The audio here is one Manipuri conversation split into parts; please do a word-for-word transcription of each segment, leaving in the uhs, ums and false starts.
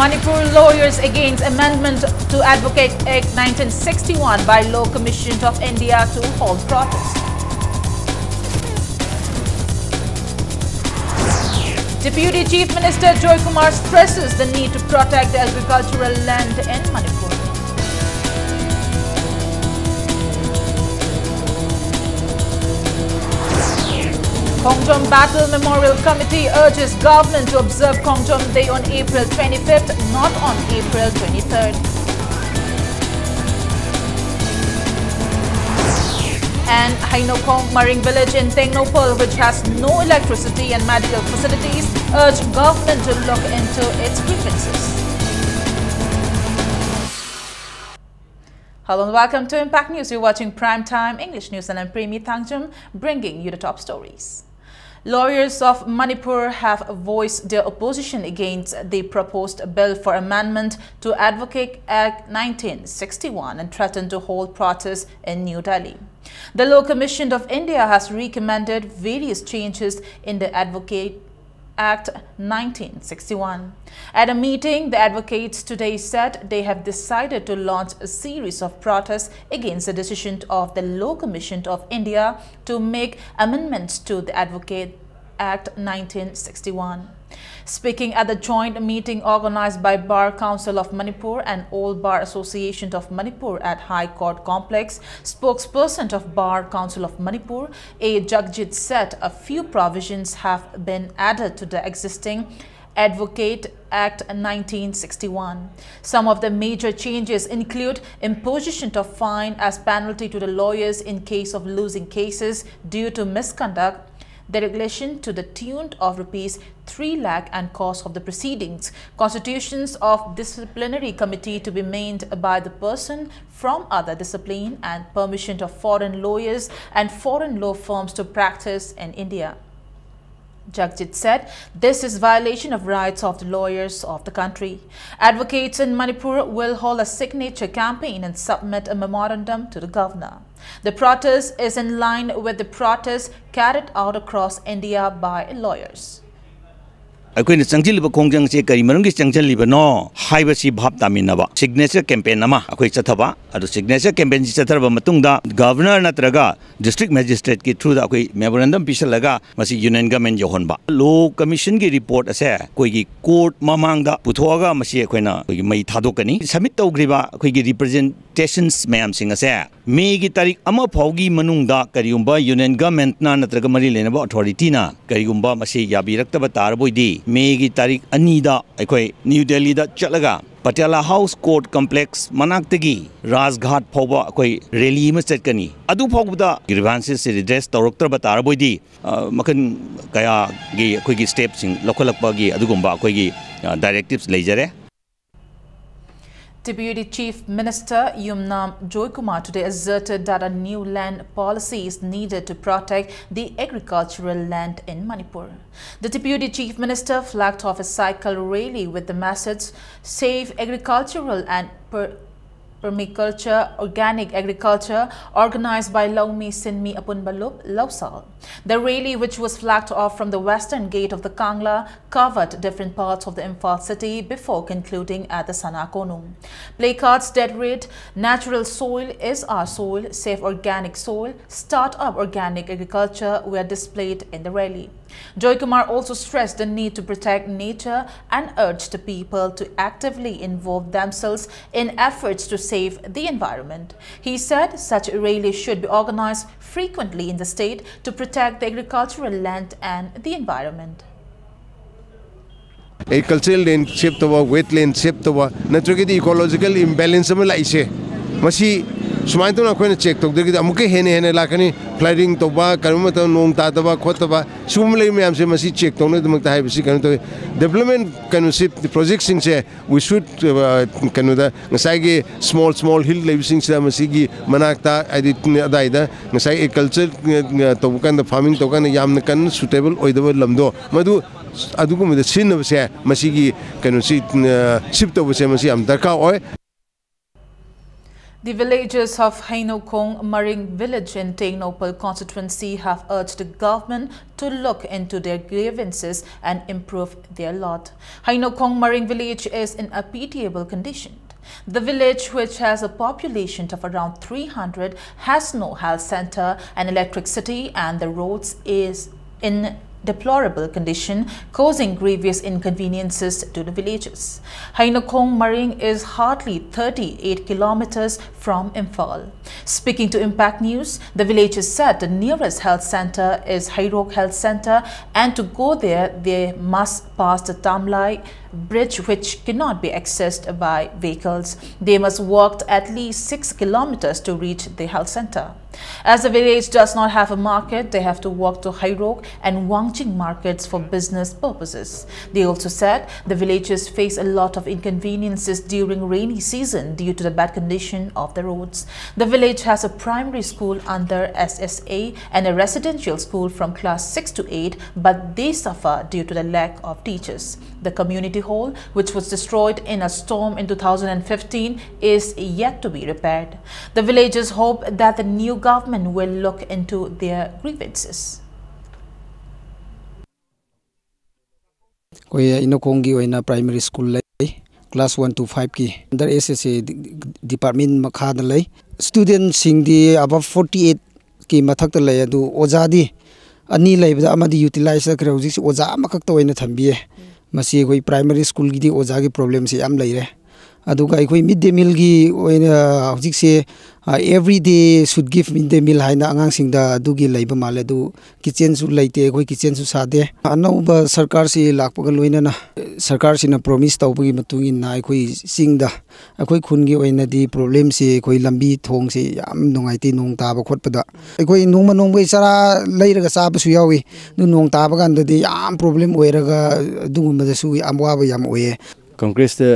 Manipur lawyers against amendment to Advocate Act nineteen sixty-one by Law Commission of India to halt protest. Deputy Chief Minister Joy Kumar stresses the need to protect the agricultural land in Manipur. Khongjom Battle Memorial Committee urges government to observe Khongjom Day on April twenty-fifth, not on April twenty-third. And Hainokhong Maring village in Tengnoupal, which has no electricity and medical facilities, urge government to look into its grievances. Hello and welcome to Impact News. You're watching Prime Time English News and I'm Premi Thangjum, bringing you the top stories. Lawyers of Manipur have voiced their opposition against the proposed bill for amendment to Advocate Act nineteen sixty-one and threatened to hold protests in New Delhi. The Law Commission of India has recommended various changes in the Advocate Act nineteen sixty-one. At a meeting, the advocates today said they have decided to launch a series of protests against the decision of the Law Commission of India to make amendments to the Advocate Act nineteen sixty-one. Speaking at the joint meeting organized by Bar Council of Manipur and All Bar Association of Manipur at High Court Complex, spokesperson of Bar Council of Manipur, A Jagjit, said a few provisions have been added to the existing Advocate Act nineteen sixty-one. Some of the major changes include imposition of fine as penalty to the lawyers in case of losing cases due to misconduct, deregulation to the tune of rupees three lakh and cost of the proceedings, constitutions of disciplinary committee to be made by the person from other discipline, and permission of foreign lawyers and foreign law firms to practice in India. Jagjit said this is violation of rights of the lawyers of the country. Advocates in Manipur will hold a signature campaign and submit a memorandum to the governor. The protest is in line with the protests carried out across India by lawyers. ꯑꯩꯈꯣꯏꯅ ꯆꯪꯁꯤꯜꯂꯤꯕ ꯈꯣꯡꯖꯪꯁꯦ ꯀꯔꯤ ꯃꯔꯝꯒꯤ ꯆꯪꯁꯤꯜꯂꯤꯕꯅꯣ ꯍꯥꯏꯕꯁꯤ ꯚꯥꯞ ꯇꯥꯃꯤꯟꯅꯕ signature campaign ꯑꯃ ꯑꯩꯈꯣꯏ ꯆꯠꯊꯕ꯫ ꯑꯗꯨ signature campaignꯁꯤ ꯆꯠꯊꯔꯕ ꯃꯇꯨꯡꯗ governor ꯅꯠꯇ꯭ꯔꯒ district magistrateꯀꯤ throughꯗ ꯑꯩꯈꯣꯏ memorandum ꯄꯤꯁꯜꯂꯒ ꯃꯁꯤ union government ꯌꯧꯍꯟꯕ꯫ Law commissionꯒꯤ report ꯑꯁꯦ ꯑꯩꯈꯣꯏꯒꯤ court ꯃꯃꯥꯡꯗ ꯄꯨꯊꯣꯛꯑꯒ ꯃꯁꯤ ꯑꯩꯈꯣꯏꯅ ꯑꯩꯈꯣꯏꯒꯤ ꯃꯩ ꯊꯥꯗꯣꯛꯀꯅꯤ꯫ Submit ꯇꯧꯈ꯭ꯔꯤꯕ ꯑꯩꯈꯣꯏꯒꯤ representations ꯃꯌꯥꯝꯁꯤꯡ ꯑꯁꯦ ꯃꯦꯒꯤ ꯇꯥꯔꯤꯛ ꯑꯃ ꯐꯥꯎꯒꯤ ꯃꯅꯨꯡꯗ ꯀꯔꯤꯒꯨꯝꯕ union governmentꯅ ꯅꯠꯇ꯭ꯔꯒ ꯃꯔꯤ ꯂꯩꯅꯕ authorityꯅ ꯀꯔꯤꯒꯨꯝꯕ ꯃꯁꯤ ꯌꯥꯕꯤꯔꯛꯇꯕ ꯇꯥꯔꯕꯣꯏꯗꯤ ꯃꯦꯒꯤ ꯇꯥꯔꯤꯛ ꯑꯅꯤꯗ ꯑꯩꯈꯣꯏ ꯅ꯭ꯌꯨ ꯗꯦꯜꯂꯤꯗ ꯆꯠꯂꯒ Patiala House Court Complex ꯃꯅꯥꯛꯇꯒꯤ ꯔꯥꯖꯘꯥꯠ ꯐꯥꯎꯕ ꯑꯩꯈꯣꯏ rally ꯑꯃ ꯆꯠꯀꯅꯤ꯫ ꯑꯗꯨ ꯐꯥꯎꯕꯗ grievances redress ꯇꯧꯔꯛꯇ꯭ꯔꯕ ꯇꯥꯔꯕꯣꯏꯗꯤ, ꯑ, ꯃꯈꯜ ꯀꯌꯥꯒꯤ ꯑꯩꯈꯣꯏꯒꯤ stepꯁꯤꯡ ꯂꯧꯈꯠꯂꯛꯄꯒꯤ ꯑꯗꯨꯒꯨꯝꯕ ꯑꯩꯈꯣꯏꯒꯤ, ꯑ, directives ꯂꯩꯖꯔꯦ꯫ Deputy Chief Minister Yumnam Joykumar today asserted that a new land policy is needed to protect the agricultural land in Manipur. The Deputy Chief Minister flagged off a cycle rally with the message "Save Agricultural and Per-, Permaculture, Organic Agriculture," organized by Laumi Sinmi Apunba Lup, Lausal. The rally, which was flagged off from the western gate of the Kangla, covered different parts of the Imphal city before concluding at the Sana Konung. Placards that read, "Natural soil is our soil, save organic soil, start up organic agriculture," were displayed in the rally. Joykumar also stressed the need to protect nature and urged the people to actively involve themselves in efforts to save the environment. He said such rallies should be organized frequently in the state to protect the agricultural land and the environment. Agricultural land save ꯇꯧꯕ, wetland save ꯇꯧꯕ, ꯅꯠꯇ꯭ꯔꯒꯗꯤ ecological imbalance ꯑꯃ ꯂꯥꯛꯏꯁꯦ, ꯃꯁꯤ ꯁꯨꯃꯥꯏꯅ ꯇꯧꯅ ꯑꯩꯈꯣꯏꯅ check ꯇꯧꯗ꯭ꯔꯒꯗꯤ ꯑꯃꯨꯛꯀ ꯍꯦꯟꯅ ꯍꯦꯟꯅ ꯂꯥꯛꯀꯅꯤ꯫ Flooding ꯇꯧꯕ, ꯀꯔꯤꯒꯨꯝꯕ ꯃꯇꯝꯗ ꯅꯣꯡ ꯇꯥꯗꯕ ꯈꯣꯠꯇꯕ, ꯁꯤꯒꯨꯝꯕ ꯂꯩꯕ ꯃꯌꯥꯝꯁꯦ ꯃꯁꯤ check ꯇꯧꯅꯕꯒꯤꯗꯃꯛꯇ ꯍꯥꯏꯕꯁꯤ ꯀꯩꯅꯣ ꯇꯧꯋꯤ꯫ Development ꯀꯩꯅꯣꯁꯤ, projectꯁꯤꯡꯁꯦ we should, ꯑ, ꯀꯩꯅꯣꯗ ꯉꯁꯥꯏꯒꯤ small small hill ꯂꯩꯕꯁꯤꯡꯁꯤꯗ ꯃꯁꯤꯒꯤ ꯃꯅꯥꯛꯇ ꯍꯥꯏꯗꯤ ꯑꯗꯥꯏꯗ ꯉꯁꯥꯏ agriculture, ꯑ, ꯇꯧꯕ ꯀꯥꯟꯗ, farming ꯇꯧꯕ ꯀꯥꯟꯗ ꯌꯥꯝꯅ ꯀꯟꯅ suitable ꯑꯣꯏꯗꯕ ꯂꯝꯗꯣ ꯃꯗꯨ ꯑꯗꯨꯒꯨꯝꯕꯗ ꯁꯤꯖꯤꯟꯅꯕꯁꯦ ꯃꯁꯤꯒꯤ ꯀꯩꯅꯣꯁꯤ, ꯑ, shift ꯇꯧꯕꯁꯦ ꯃꯁꯤ ꯌꯥꯝ ꯗꯔꯀꯥꯔ ꯑꯣꯏ꯫ The villagers of Hainokhong Maring village in Tengnoupal constituency have urged the government to look into their grievances and improve their lot. Hainokhong Maring village is in a pitiable condition. The village, which has a population of around three hundred, has no health center and electricity, and the roads is in deplorable condition, causing grievous inconveniences to the villagers. Hainokhong Maring is hardly thirty-eight kilometers from Imphal. Speaking to Impact News, the villagers said the nearest health center is Hairok Health Center, and to go there, they must pass the Tamlai bridge, which cannot be accessed by vehicles. They must walk at least six kilometers to reach the health center. As the village does not have a market, they have to walk to Hairok and Wangjing markets for business purposes. They also said the villagers face a lot of inconveniences during rainy season due to the bad condition of the roads. The village has a primary school under S S A and a residential school from class six to eight, but they suffer due to the lack of teachers. The community hall, which was destroyed in a storm in two thousand fifteen, is yet to be repaired. The villagers hope that the new government will look into their grievances. ꯑꯩꯈꯣꯏ ꯏꯅꯧꯈꯣꯡꯒꯤ ꯑꯣꯏꯅ primary school ꯂꯩ, class one to five ꯀꯤ under S S A department ꯃꯈꯥꯗ ꯂꯩ꯫ Student ꯁꯤꯡꯗꯤ above forty eight ꯀꯤ ꯃꯊꯛꯇ ꯂꯩ꯫ ꯑꯗꯨ ꯑꯣꯖꯥꯗꯤ ꯑꯅꯤ ꯂꯩꯕꯗ ꯑꯃꯗꯤ utilize ꯆꯠꯈ꯭ꯔꯦ꯫ ꯍꯧꯖꯤꯛꯁꯤ ꯑꯣꯖꯥ ꯑꯃꯈꯛꯇ ꯑꯣꯏꯅ ꯊꯝꯕꯤꯌꯦ꯫ ꯃꯁꯤ ꯑꯩꯈꯣꯏ primary school ꯒꯤꯗꯤ ꯑꯣꯖꯥꯒꯤ problem ꯁꯦ ꯌꯥꯝ ꯂꯩꯔꯦ꯫ ꯑꯗꯨꯒ ꯑꯩꯈꯣꯏ mid day meal ꯒꯤ ꯑꯣꯏꯅ ꯍꯧꯖꯤꯛꯁꯦ every day should give mid day meal ꯍꯥꯏꯅ ꯑꯉꯥꯡꯁꯤꯡꯗ ꯑꯗꯨꯒꯤ ꯂꯩꯕ ꯃꯥꯜꯂꯦ꯫ ꯑꯗꯨ kitchen ꯁꯨ ꯂꯩꯇꯦ, ꯑꯩꯈꯣꯏ kitchen ꯁꯨ ꯁꯥꯗꯦ꯫ ꯑꯅꯧꯕ ꯁꯔꯀꯥꯔꯁꯤ ꯂꯥꯛꯄꯒ ꯂꯣꯏꯅꯅ ꯁꯔꯀꯥꯔꯁꯤꯅ promise ꯇꯧꯕꯒꯤ ꯃꯇꯨꯡ ꯏꯟꯅ ꯑꯩꯈꯣꯏ ꯆꯤꯡꯗ, ꯑꯩꯈꯣꯏ ꯈꯨꯟꯒꯤ ꯑꯣꯏꯅꯗꯤ problem ꯁꯤ ꯑꯩꯈꯣꯏ ꯂꯝꯕꯤ ꯊꯣꯡꯁꯤ ꯌꯥꯝ ꯅꯨꯡꯉꯥꯏꯇꯦ꯫ ꯅꯣꯡ ꯇꯥꯕ ꯈꯣꯠꯄꯗ ꯑꯩꯈꯣꯏ ꯅꯣꯡꯃ ꯅꯣꯡꯃꯒꯤ ꯆꯔꯥ ꯂꯩꯔꯒ ꯆꯥꯕꯁꯨ ꯌꯥꯎꯏ꯫ ꯑꯗꯨ ꯅꯣꯡ ꯇꯥꯕ ꯀꯥꯟꯗꯗꯤ ꯌꯥꯝ problem ꯑꯣꯏꯔꯒ ꯑꯗꯨꯒꯨꯝꯕꯗꯁꯨ ꯌꯥꯝ ꯑꯋꯥꯕ ꯌꯥꯝ ꯑꯣꯏꯌꯦ꯫ Congress ꯇ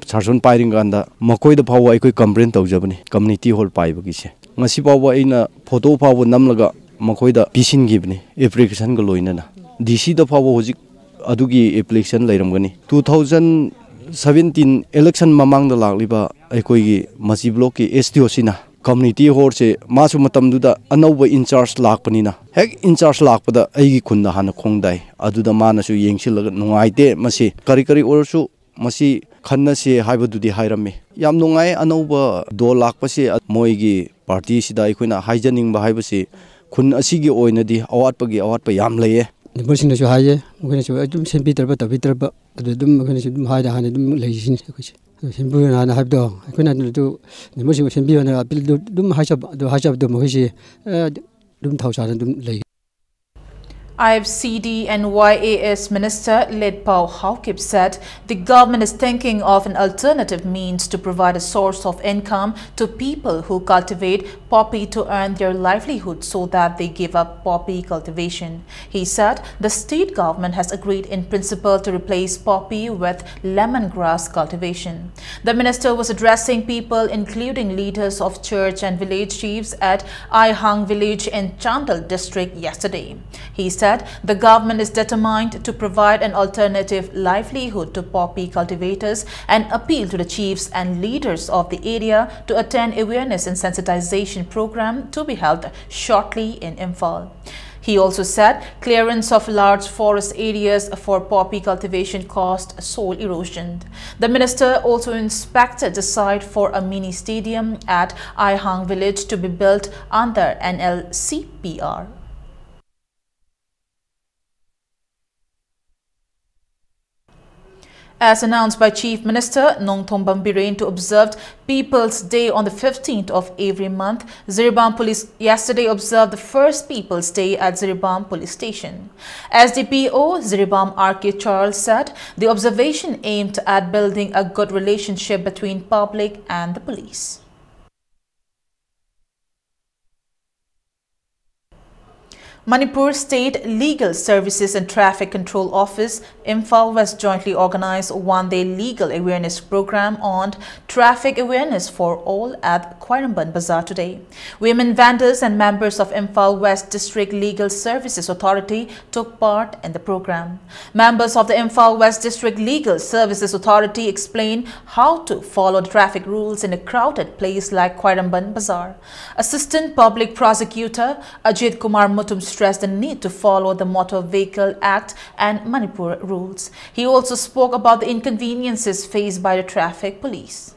ꯁꯥꯁꯟ ꯄꯥꯏꯔꯤꯉꯀꯥꯟꯗ ꯃꯈꯣꯏꯗ ꯐꯥꯎꯕ ꯑꯩꯈꯣꯏ complain ꯇꯧꯖꯕꯅꯤ, community hall ꯄꯥꯏꯕꯒꯤꯁꯦ꯫ ꯉꯁꯤ ꯐꯥꯎꯕ ꯑꯩꯅ photo ꯐꯥꯎꯕ ꯅꯝꯂꯒ ꯃꯈꯣꯏꯗ ꯄꯤꯁꯤꯟꯈꯤꯕꯅꯤ, application ꯒ ꯂꯣꯏꯅꯅ꯫ D C ꯗ ꯐꯥꯎꯕ ꯍꯧꯖꯤꯛ ꯑꯗꯨꯒꯤ application ꯂꯩꯔꯝꯒꯅꯤ꯫ Two thousand ꯁꯚꯦꯟꯇꯤꯟ ꯏꯂꯦꯛꯁꯟ ꯃꯃꯥꯡꯗ ꯂꯥꯛꯂꯤꯕ ꯑꯩꯈꯣꯏꯒꯤ ꯃꯁꯤ ꯕ꯭ꯂꯣꯛꯀꯤ ꯑꯦꯁ ꯗꯤ ꯑꯣ ꯁꯤꯅ ꯀꯝꯃ꯭ꯌꯨꯅꯤꯇꯤ ꯍꯣꯜꯁꯦ, ꯃꯥꯁꯨ ꯃꯇꯝꯗꯨꯗ ꯑꯅꯧꯕ ꯏꯟꯆꯥꯔꯖ ꯂꯥꯛꯄꯅꯤꯅ, ꯍꯦꯛ ꯏꯟꯆꯥꯔꯖ ꯂꯥꯛꯄꯗ ꯑꯩꯒꯤ ꯈꯨꯟꯗ ꯍꯥꯟꯅ ꯈꯣꯡꯗꯥꯏ꯫ ꯑꯗꯨꯗ ꯃꯥꯅꯁꯨ ꯌꯦꯡꯁꯤꯜꯂꯒ, "ꯅꯨꯡꯉꯥꯏꯇꯦ, ꯃꯁꯤ ꯀꯔꯤ ꯀꯔꯤ ꯑꯣꯏꯔꯁꯨ ꯃꯁꯤ ꯈꯟꯅꯁꯤ" ꯍꯥꯏꯕꯗꯨꯗꯤ ꯍꯥꯏꯔꯝꯃꯤ꯫ ꯌꯥꯝ ꯅꯨꯡꯉꯥꯏ꯫ ꯑꯅꯧꯕ ꯗꯣꯜ ꯂꯥꯛꯄꯁꯦ, ꯃꯣꯏꯒꯤ ꯄꯥꯔꯇꯤꯁꯤꯗ ꯑꯩꯈꯣꯏꯅ ꯍꯥꯏꯖꯅꯤꯡꯕ ꯍꯥꯏꯕꯁꯤ, ꯈꯨꯟ ꯑꯁꯤꯒꯤ ꯑꯣꯏꯅꯗꯤ ꯑꯋꯥꯠꯄꯒꯤ ꯑꯋꯥꯠꯄ ꯌꯥꯝ ꯂꯩꯌꯦ꯫ ꯅꯦꯕꯔꯁꯤꯡꯅꯁꯨ ꯍꯥꯏꯌꯦ, ꯃꯈꯣꯏꯅꯁꯨ ꯑꯗꯨꯝ ꯁꯦꯝꯕꯤꯗ꯭ꯔꯕ ꯇꯧꯕꯤꯗ꯭ꯔꯕ, ꯑꯗꯨ ꯑꯗꯨꯝ ꯑꯩꯈꯣꯏꯅꯁꯨ ꯑꯗꯨꯝ ꯍꯥꯏꯅ ꯍꯥꯏꯅ ꯑꯗꯨꯝ ꯂꯩꯔꯤꯁꯤꯅꯤ ꯑꯩꯈꯣꯏꯁꯦ꯫ ꯑꯗꯨ ꯁꯦꯝꯕꯤꯌꯨꯅ ꯍꯥꯏꯅ ꯍꯥꯏꯕꯗꯣ, ꯑꯩꯈꯣꯏꯅ ꯑꯗꯨ ꯅꯦꯕꯔꯁꯤꯡꯕꯨ ꯁꯦꯝꯕꯤꯌꯨꯅ ꯑꯄꯤꯜꯗꯨ ꯑꯗꯨꯝ ꯍꯥꯏꯖꯕ, ꯑꯗꯨ ꯍꯥꯏꯖꯕꯗꯣ ꯃꯈꯣꯏꯁꯤ, ꯑꯦ, ꯑꯗꯨꯝ ꯊꯧꯁꯥꯅ ꯑꯗꯨꯝ ꯂꯩ꯫ I F C D and Y A S Minister Letpao Haokip said the government is thinking of an alternative means to provide a source of income to people who cultivate poppy to earn their livelihood so that they give up poppy cultivation. He said the state government has agreed in principle to replace poppy with lemongrass cultivation. The minister was addressing people, including leaders of church and village chiefs, at Aihang village in Chandel district yesterday. He said the government is determined to provide an alternative livelihood to poppy cultivators and appeal to the chiefs and leaders of the area to attend awareness and sensitization program to be held shortly in Imphal. He also said clearance of large forest areas for poppy cultivation caused soil erosion. The minister also inspected the site for a mini stadium at Aihang village to be built under N L C P R. As announced by Chief Minister Nongthombam Biren, to observe People's Day on the fifteenth of every month, Jiribam Police yesterday observed the first People's Day at Jiribam Police Station. S D P O Jiribam R K Charles said the observation aimed at building a good relationship between public and the police. Manipur State Legal Services and Traffic Control Office, Imphal West jointly organized one-day legal awareness program on traffic awareness for all at Khwairamband Bazaar today. Women vendors and members of Imphal West District Legal Services Authority took part in the program. Members of the Imphal West District Legal Services Authority explained how to follow the traffic rules in a crowded place like Khwairamband Bazaar. Assistant Public Prosecutor Ajit Kumar Mutum stressed the need to follow the Motor Vehicle Act and Manipur rules. He also spoke about the inconveniences faced by the traffic police.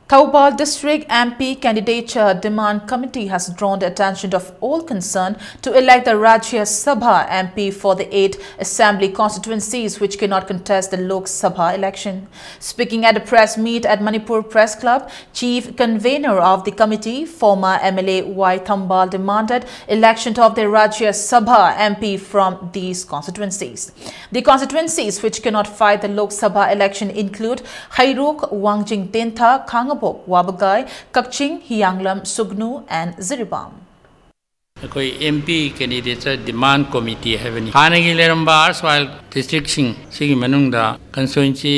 Thoubal District M P Candidature Demand Committee has drawn the attention of all concerned to elect the Rajya Sabha M P for the eight assembly constituencies which cannot contest the Lok Sabha election. Speaking at a press meet at Manipur Press Club, Chief Convener of the committee, former M L A Y Thoubal, demanded election of the Rajya Sabha M P from these constituencies. The constituencies which cannot fight the Lok Sabha election include Heirok, Wangjing Tentha, Khangabok, Wabagai, Kakching, Hiyanglam, Sugnu and Jiribam. ꯑꯩꯈꯣꯏ M P Candidature Demand Committee ꯍꯥꯏꯕꯅꯤ꯫ ꯍꯥꯟꯅꯒꯤ ꯂꯩꯔꯝꯕ erstwhile districtꯁꯤꯡ ꯁꯤꯒꯤ ꯃꯅꯨꯡꯗ constituency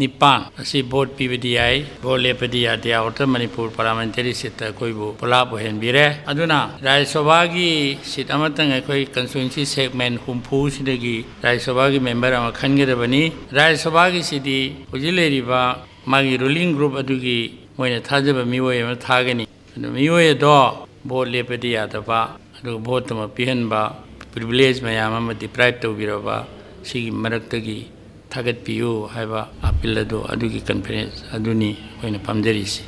ꯅꯤꯄꯥꯟ ꯑꯁꯤ vote ꯄꯤꯕꯗꯤ ꯌꯥꯏ, vote ꯂꯦꯞꯄꯗꯤ ꯌꯥꯗꯦ꯫ Outer Manipur Parliamentary Seatꯇ ꯑꯩꯈꯣꯏꯕꯨ ꯄꯨꯂꯥꯞ ꯑꯣꯏꯍꯟꯕꯤꯔꯦ꯫ ꯑꯗꯨꯅ ꯔꯥꯖ꯭ꯌ ꯁꯚꯥꯒꯤ seat ꯑꯃꯇꯪ ꯑꯩꯈꯣꯏ constituency segment ꯍꯨꯝꯐꯨꯁꯤꯗꯒꯤ ꯔꯥꯖ꯭ꯌ ꯁꯚꯥꯒꯤ member ꯑꯃ ꯈꯟꯒꯗꯕꯅꯤ꯫ ꯔꯥꯖ꯭ꯌ ꯁꯚꯥꯒꯤꯁꯤꯗꯤ ꯍꯧꯖꯤꯛ ꯂꯩꯔꯤꯕ ꯃꯥꯒꯤ ruling group ꯑꯗꯨꯒꯤ ꯃꯣꯏꯅ ꯊꯥꯖꯕ ꯃꯤꯑꯣꯏ ꯑꯃ ꯊꯥꯒꯅꯤ꯫ ꯑꯗꯨ ꯃꯤꯑꯣꯏ ꯑꯗꯣ vote ꯂꯦꯞꯄꯗꯤ ꯌꯥꯗꯕ, ꯑꯗꯨꯒ voteꯇꯨꯃ ꯄꯤꯍꯟꯕ, privilege ꯃꯌꯥꯝ ꯑꯃ deprive ꯇꯧꯕꯤꯔꯕ, ꯁꯤꯒꯤ ꯃꯔꯛꯇꯒꯤ ꯊꯥꯒꯠꯄꯤꯌꯨ ꯍꯥꯏꯕ appeal ꯑꯗꯨ, ꯑꯗꯨꯒꯤ conference ꯑꯗꯨꯅꯤ ꯑꯩꯈꯣꯏꯅ ꯄꯥꯝꯖꯔꯤꯁꯤ꯫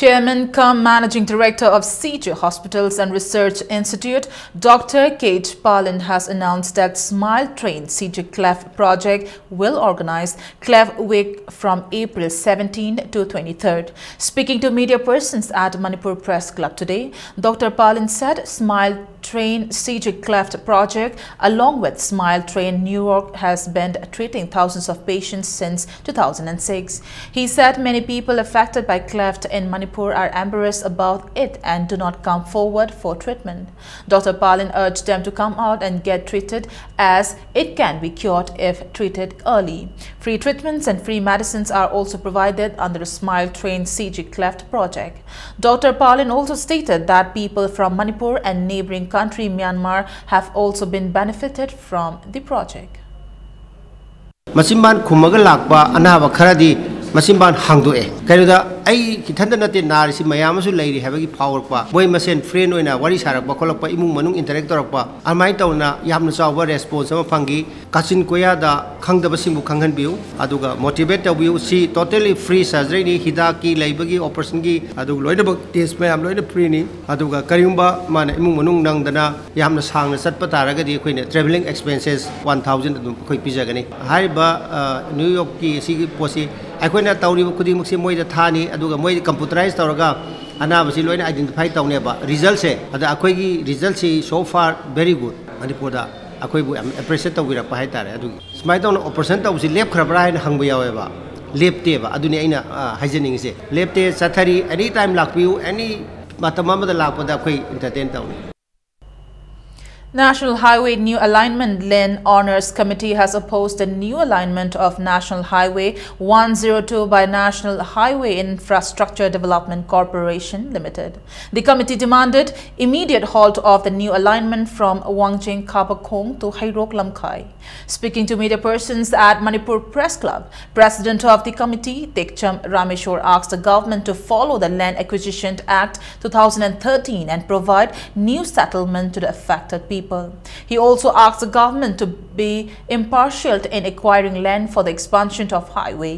Chairman cum Managing Director of C J Hospitals and Research Institute, Doctor Kate Palin, has announced that Smile Train C J Cleft project will organize Cleft Week from April seventeenth to twenty-third. Speaking to media persons at Manipur Press Club today, Doctor Palin said Smile Train C J Cleft project, along with Smile Train New York, has been treating thousands of patients since two thousand six. He said many people affected by cleft in Manipur are embarrassed about it and do not come forward for treatment. Doctor Palin urged them to come out and get treated, as it can be cured if treated early. Free treatments and free medicines are also provided under the Smile Train C J Cleft project. Doctor Palin also stated that people from Manipur and neighboring country Myanmar have also been benefited from the project. ꯃꯆꯤꯟꯕꯥꯟ ꯈꯨꯝꯃꯒ ꯂꯥꯛꯄ ꯑꯅꯥꯕ ꯈꯔꯗꯤ ꯃꯆꯤꯟꯕꯥꯟ ꯍꯥꯡꯗꯣꯛꯑꯦ꯫ ꯀꯩꯅꯣꯗ ꯑꯩ ꯏꯊꯟꯇ ꯅꯠꯇꯦ ꯅꯥꯔꯤꯁꯤ, ꯃꯌꯥꯝ ꯑꯃꯁꯨ ꯂꯩꯔꯤ ꯍꯥꯏꯕꯒꯤ ꯐꯥꯎꯔꯛꯄ, ꯃꯣꯏ ꯃꯁꯦꯟ ꯐ꯭ꯔꯦꯟ ꯑꯣꯏꯅ ꯋꯥꯔꯤ ꯁꯥꯔꯛꯄ ꯈꯣꯠꯂꯛꯄ, ꯏꯃꯨꯡ ꯃꯅꯨꯡ ꯏꯟꯇꯔꯦꯛ ꯇꯧꯔꯛꯄ, ꯑꯗꯨꯃꯥꯏꯅ ꯇꯧꯅ ꯌꯥꯝꯅ ꯆꯥꯎꯕ ꯔꯦꯁꯄꯣꯟꯁ ꯑꯃ ꯐꯪꯈꯤ꯫ ꯀꯥꯆꯤꯟ ꯀꯣꯌꯥꯗ ꯈꯪꯗꯕꯁꯤꯡꯕꯨ ꯈꯪꯍꯟꯕꯤꯌꯨ, ꯑꯗꯨꯒ ꯃꯣꯇꯤꯚꯦꯠ ꯇꯧꯕꯤꯌꯨ꯫ ꯁꯤ ꯇꯣꯇꯦꯂꯤ ꯐ꯭ꯔꯤ ꯁꯔꯖꯔꯤꯅꯤ, ꯍꯤꯗꯥꯛꯀꯤ, ꯂꯩꯕꯒꯤ, ꯑꯣꯄꯔꯦꯁꯟꯒꯤ, ꯑꯗꯨꯒ ꯂꯣꯏꯅꯃꯛ ꯇꯦꯁ ꯃꯌꯥꯝ ꯂꯣꯏꯅ ꯐ꯭ꯔꯤꯅꯤ꯫ ꯑꯗꯨꯒ ꯀꯔꯤꯒꯨꯝꯕ ꯃꯥꯅ ꯏꯃꯨꯡ ꯃꯅꯨꯡ ꯅꯪꯗꯅ ꯌꯥꯝꯅ ꯁꯥꯡꯅ ꯆꯠꯄ ꯇꯥꯔꯒꯗꯤ ꯑꯩꯈꯣꯏꯅ ꯇ꯭ꯔꯦꯚꯦꯂꯤꯡ ꯑꯦꯛꯁꯄꯦꯟꯁꯦꯁ ꯋꯥꯟ ꯊꯥꯎꯖꯟ ꯑꯗꯨꯝ ꯑꯩꯈꯣꯏ ꯄꯤꯖꯒꯅꯤ꯫ ꯍꯥꯏꯔꯤꯕ, ꯑ, ꯅ꯭ꯌꯨ ꯌꯣꯔꯛꯀꯤ ꯁꯤꯒꯤ ꯄꯣꯠꯁꯤ ꯑꯩꯈꯣꯏꯅ ꯇꯧꯔꯤꯕ ꯈꯨꯗꯤꯡꯃꯛꯁꯤ ꯃꯣꯏꯗ ꯊꯥꯅꯤ, ꯑꯗꯨꯒ ꯃꯣꯏ ꯀꯝꯄ꯭ꯌꯨꯇꯔꯥꯏꯁ ꯇꯧꯔꯒ ꯑꯅꯥꯕꯁꯤ ꯂꯣꯏꯅ ꯑꯥꯏꯗꯦꯟꯇꯤꯐꯥꯏ ꯇꯧꯅꯦꯕ꯫ ꯔꯤꯖꯜꯁꯦ, ꯑꯗ ꯑꯩꯈꯣꯏꯒꯤ ꯔꯤꯖꯜꯁꯤ so far very good꯫ ꯃꯅꯤꯄꯨꯔꯗ ꯑꯩꯈꯣꯏꯕꯨ ꯌꯥꯝ ꯑꯦꯄ꯭ꯔꯤꯁꯤꯌꯦꯠ ꯇꯧꯕꯤꯔꯛꯄ ꯍꯥꯏꯇꯥꯔꯦ꯫ ꯑꯗꯨꯒꯤ ꯁꯨꯃꯥꯏꯅ ꯇꯧꯅ ꯑꯣꯄꯔꯦꯁꯟ ꯇꯧꯕꯁꯤ ꯂꯦꯞꯈ꯭ꯔꯕ꯭ꯔꯥ ꯍꯥꯏꯅ ꯍꯪꯕ ꯌꯥꯎꯋꯦꯕ꯫ ꯂꯦꯞꯇꯦꯕ꯫ ꯑꯗꯨꯅꯤ ꯑꯩꯅ, ꯑ, ꯍꯥꯏꯖꯅꯤꯡꯉꯤꯁꯦ꯫ ꯂꯦꯞꯇꯦ, ꯆꯠꯊꯔꯤ꯫ ꯑꯦꯅꯤ ꯇꯥꯏꯝ ꯂꯥꯛꯄꯤꯌꯨ, ꯑꯦꯅꯤ ꯃꯇꯝ ꯑꯃꯗ ꯂꯥꯛꯄꯗ ꯑꯩꯈꯣꯏ ꯏꯟꯇꯔꯇꯦꯟ ꯇꯧꯅꯤ꯫ National Highway New Alignment Land Owners Committee has opposed the new alignment of National Highway one zero two by National Highway Infrastructure Development Corporation Limited. The committee demanded immediate halt of the new alignment from Wangjing Kabakhong to Heirok Lamkhai. Speaking to media persons at Manipur Press Club, President of the committee, Tekcham Rameshwar, asked the government to follow the Land Acquisition Act two thousand thirteen and provide new settlement to the affected people. people. He also asked the government to be impartial in acquiring land for the expansion of highway.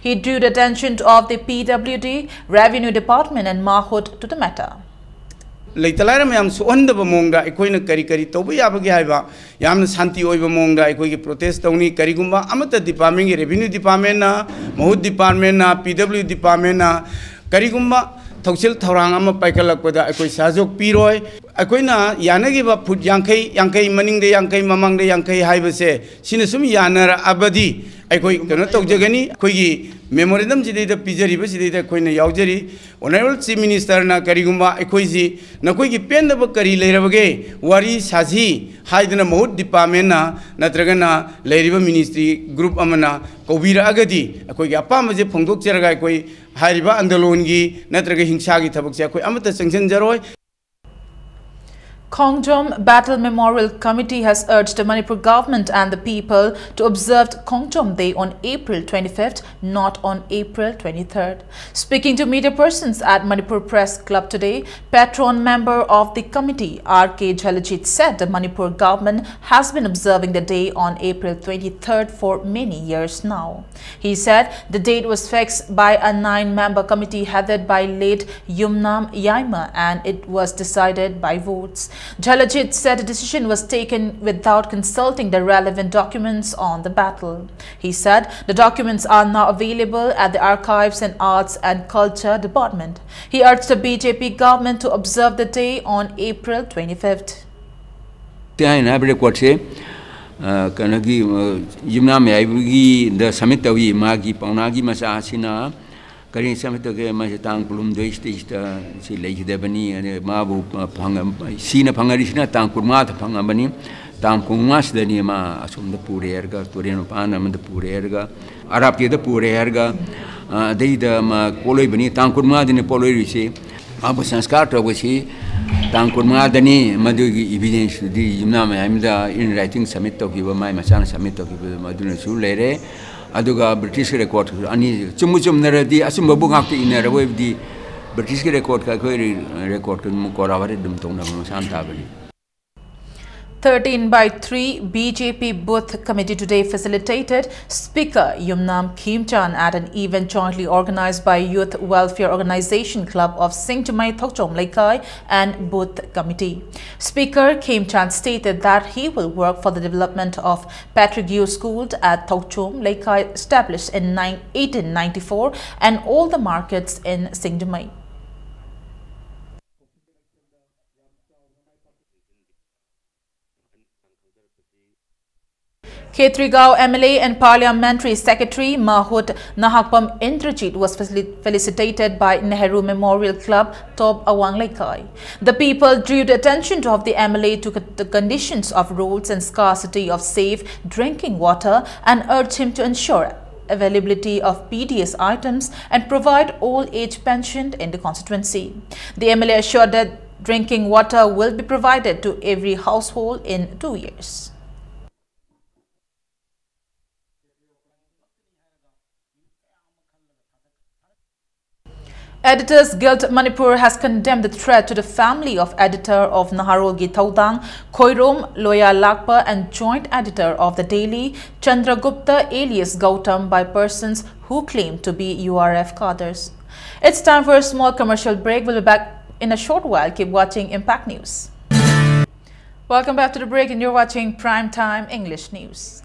He drew the attention of the P W D, Revenue Department and Mahut to the matter. ꯂꯩꯇ ꯂꯥꯏꯔ ꯃꯌꯥꯝ ꯁꯣꯛꯍꯟꯗꯕ ꯃꯑꯣꯡꯗ ꯑꯩꯈꯣꯏꯅ ꯀꯔꯤ ꯀꯔꯤ ꯇꯧꯕ ꯌꯥꯕꯒꯦ ꯍꯥꯏꯕ ꯌꯥꯝꯅ ꯁꯥꯟꯇꯤ ꯑꯣꯏꯕ ꯃꯑꯣꯡꯗ ꯑꯩꯈꯣꯏꯒꯤ protest ꯇꯧꯅꯤ꯫ ꯀꯔꯤꯒꯨꯝꯕ ꯑꯃꯠꯇ department ꯀꯤ, Revenue Department ꯅ, Mahut Department ꯅ, P W Department ꯅ ꯀꯔꯤꯒꯨꯝꯕ ꯊꯧꯁꯤꯜ ꯊꯧꯔꯥꯡ ꯑꯃ ꯄꯥꯏꯈꯠꯂꯛꯄꯗ ꯑꯩꯈꯣꯏ ꯁꯍꯖꯣꯛ ꯄꯤꯔꯣꯏ꯫ ꯑꯩꯈꯣꯏꯅ ꯌꯥꯅꯈꯤꯕ ꯐꯨꯠ ꯌꯥꯡꯈꯩ, ꯌꯥꯡꯈꯩ ꯃꯅꯤꯡꯗ ꯌꯥꯡꯈꯩ, ꯃꯃꯥꯡꯗ ꯌꯥꯡꯈꯩ ꯍꯥꯏꯕꯁꯦ, ꯁꯤꯅ ꯁꯨꯝ ꯌꯥꯅꯔꯛꯑꯕꯗꯤ ꯑꯩꯈꯣꯏ ꯀꯩꯅꯣ ꯇꯧꯖꯒꯅꯤ꯫ ꯑꯩꯈꯣꯏꯒꯤ memorandum ꯁꯤꯗꯩꯗ ꯄꯤꯖꯔꯤꯕꯁꯤꯗꯩꯗ ꯑꯩꯈꯣꯏꯅ ꯌꯥꯎꯖꯔꯤ꯫ Honourable Chief Minister ꯅ ꯀꯔꯤꯒꯨꯝꯕ ꯑꯩꯈꯣꯏꯁꯤ ꯅꯈꯣꯏꯒꯤ ꯄꯦꯟꯗꯕ ꯀꯔꯤ ꯂꯩꯔꯕꯒꯦ, ꯋꯥꯔꯤ ꯁꯥꯁꯤ ꯍꯥꯏꯗꯅ Mahut Department ꯅ ꯅꯠꯇ꯭ꯔꯒꯅ ꯂꯩꯔꯤꯕ ministry group ꯑꯃꯅ ꯀꯧꯕꯤꯔꯛꯑꯒꯗꯤ ꯑꯩꯈꯣꯏꯒꯤ ꯑꯄꯥꯝꯕꯁꯦ ꯐꯣꯡꯗꯣꯛꯆꯔꯒ ꯑꯩꯈꯣꯏ ꯍꯥꯏꯔꯤꯕ ꯑꯟꯗꯣꯂꯣꯟꯒꯤ ꯅꯠꯇ꯭ꯔꯒ ꯍꯤꯡꯁꯥꯒꯤ ꯊꯕꯛꯁꯦ ꯑꯩꯈꯣꯏ ꯑꯃꯠꯇ ꯆꯪꯁꯤꯟꯖꯔꯣꯏ꯫ Khongjom Battle Memorial Committee has urged the Manipur government and the people to observe Khongjom Day on April twenty-fifth, not on April twenty-third. Speaking to media persons at Manipur Press Club today, patron member of the committee, R K Jhalajit, said the Manipur government has been observing the day on April twenty-third for many years now. He said the date was fixed by a nine-member committee headed by late Yumnam Yaima and it was decided by votes. Jhalajit said the decision was taken without consulting the relevant documents on the battle. He said the documents are now available at the Archives and Arts and Culture Department. He urged the B J P government to observe the day on April twenty-fifth. ꯇꯦ ꯍꯥꯏꯅ ꯍꯥꯏꯕ record ꯁꯦ, ꯑ, ꯀꯩꯅꯣꯒꯤ, ꯑ, ꯌꯨꯝꯅꯥꯝ ꯃꯌꯥꯏꯕꯒꯤꯗ submit ꯇꯧꯏ꯫ ꯃꯥꯒꯤ ꯄꯥꯎꯅꯥꯒꯤ ꯃꯆꯥꯁꯤꯅ ꯀꯔꯤ submit ꯇꯧꯒꯦ? ꯃꯥꯁꯦ ꯇꯥꯡ ꯀꯨꯟꯍꯨꯝꯗꯣꯏꯁꯤꯗꯩꯁꯤꯗ ꯁꯤ ꯂꯩꯈꯤꯗꯕꯅꯤ꯫ ꯑꯗꯩ ꯃꯥꯕꯨ ꯐꯪꯉ-, ꯁꯤꯅ ꯐꯪꯅꯔꯤꯁꯤꯅ ꯇꯥꯡ ꯀꯨꯟꯃꯉꯥꯗ ꯐꯪꯉꯕꯅꯤ꯫ ꯇꯥꯡ ꯀꯨꯟꯃꯉꯥꯁꯤꯗꯅꯤ ꯃꯥ ꯑꯁꯣꯝꯗ ꯄꯨꯔꯦ ꯍꯥꯏꯔꯒ, ꯇꯨꯔꯦꯟ ꯃꯄꯥꯟ ꯑꯃꯗ ꯄꯨꯔꯦ ꯍꯥꯏꯔꯒ, ꯑꯔꯥꯞꯄꯤꯗ ꯄꯨꯔꯦ ꯍꯥꯏꯔꯒ, ꯑ, ꯑꯗꯩꯗ ꯃꯥ ꯄꯣꯠꯂꯣꯏꯕꯅꯤ꯫ ꯇꯥꯡ ꯀꯨꯟꯃꯉꯥꯗꯅꯤ ꯄꯣꯠꯂꯣꯏꯔꯤꯁꯤ꯫ ꯃꯥꯕꯨ ꯁꯪꯁꯀꯥꯔ ꯇꯧꯕꯁꯤ ꯇꯥꯡ ꯀꯨꯟꯃꯉꯥꯗꯅꯤ꯫ ꯃꯗꯨꯒꯤ evidence ꯇꯨꯗꯤ ꯌꯨꯝꯅꯥꯝ ꯃꯌꯥꯝꯗ in writing submit ꯇꯧꯈꯤꯕ, ꯃꯥꯏ ꯃꯆꯥꯅ submit ꯇꯧꯈꯤꯕ, ꯃꯗꯨꯅꯁꯨ ꯂꯩꯔꯦ꯫ ꯑꯗꯨꯒ British record ꯑꯅꯤ ꯆꯨꯝꯕꯨ ꯆꯨꯝꯅꯔꯗꯤ, ꯑꯆꯨꯝꯕꯕꯨ ꯉꯥꯛꯇ ꯏꯟꯅꯔꯕ ꯑꯣꯏꯕꯗꯤ, British ꯀꯤ record ꯀ ꯑꯩꯈꯣꯏ record ꯀ ꯑꯗꯨꯝ ꯀꯣꯔꯥꯕꯥꯔꯤ ꯑꯗꯨꯝ ꯇꯧꯅꯕ ꯃꯁꯥꯅ ꯇꯥꯕꯅꯤ꯫ Thirteen by three B J P Booth Committee today facilitated Speaker Yumnam Khemchand at an event jointly organized by Youth Welfare Organization Club of Singjamei Thokchom Leikai and Booth Committee. Speaker Khemchand stated that he will work for the development of Patrick Youth School at Thokchom Leikai, established in nine- eighteen ninety-four, and all the markets in Singjamei. Khetrigao M L A and Parliamentary Secretary Mahut Nahakpam Indrajit was facili- felicitated by Nehru Memorial Club, Top Awang Leikai. The people drew the attention of the M L A to co- the conditions of roads and scarcity of safe drinking water and urged him to ensure availability of P D S items and provide old age pension in the constituency. The M L A assured that drinking water will be provided to every household in two years. Editors Guild Manipur has condemned the threat to the family of editor of Naharolgi Thaudang, Khoirom Loya Lakpa, and joint editor of the daily, Chandragupta alias Gautam, by persons who claim to be U R F cadres. It's time for a small commercial break. We'll be back in a short while. Keep watching Impact News. Welcome back to the break, and you're watching Prime Time English News.